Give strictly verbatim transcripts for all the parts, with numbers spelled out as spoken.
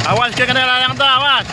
Awas, ka kanai layang tu, awas.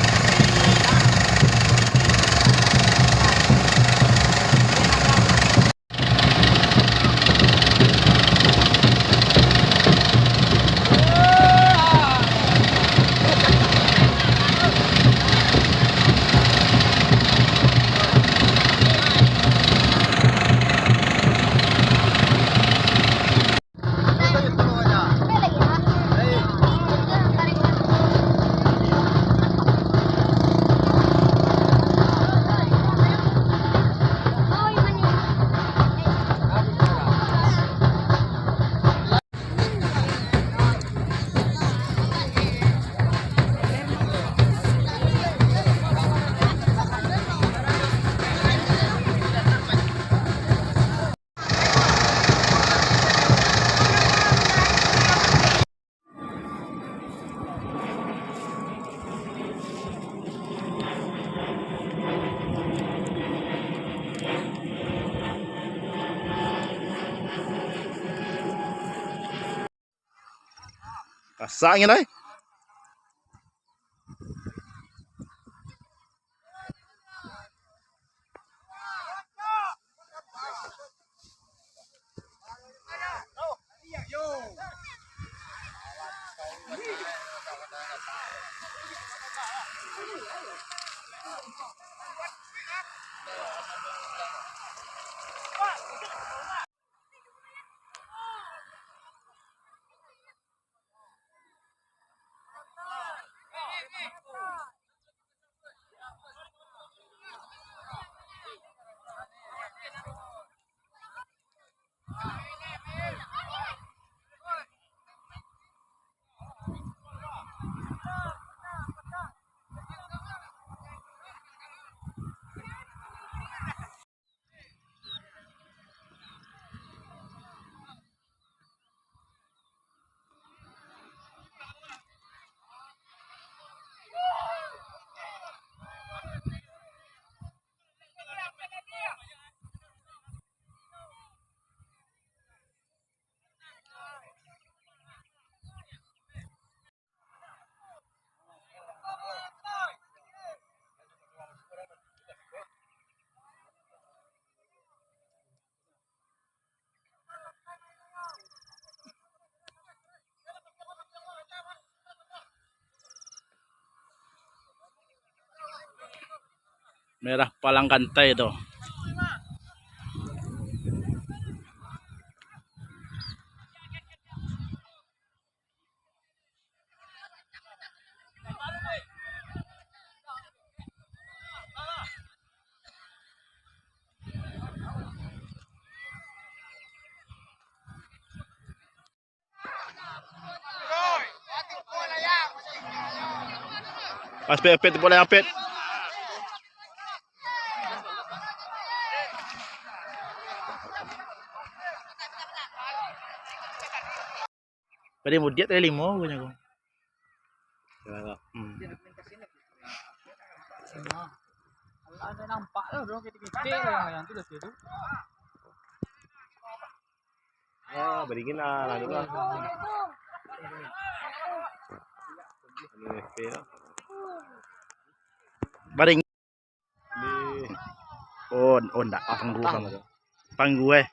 Kasaknyo lai. Merah palang kantai tu. Apit, apit, boleh apit. Tadi mudiak tadi limo punyo ko. Hmm. Alah, dah nampak lah, bro, ketek-ketek yang, yang tu dah tu. Ah, baringin lah, lalu lah. Anu, F P lah. Baring. Di Oh, oh, ndak, ah, panggu, panggu. Panggu, eh.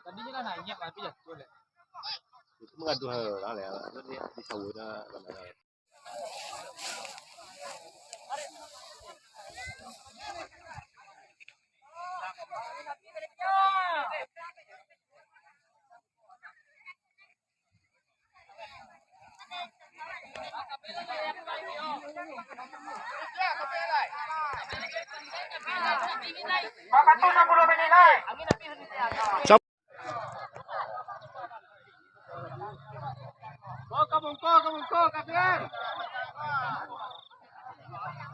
Tadi je lah naiak, tapi jatuah lah. Itu mangadu urang lah, di sawah dah.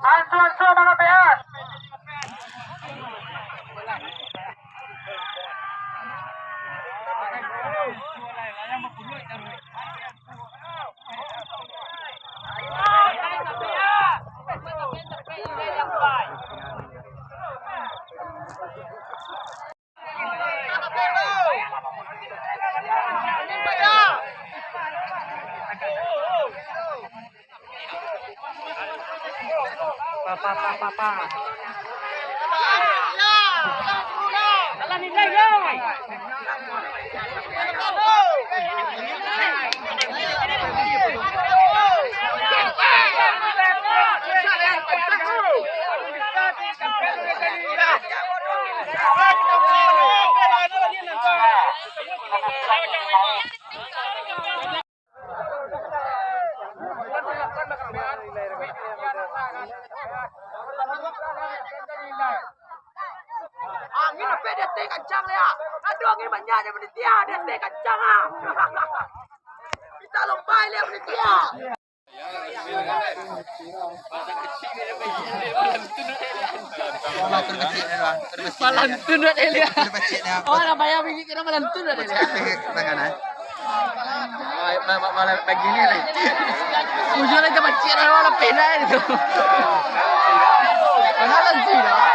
Ansu, ansu, mano P S? Angin ape di ateh kancang, ya? Aduh, angin banyak di panitia, di ateh kancang, ah. Kita lomba, ya, panitia. Palantun buat Elia. Oh, nak bayar bingit kena palantun buat Elia. Tangan, eh. Malah begini lah. Ujung lagi macet lah, malah pena itu. Malah lansi lah.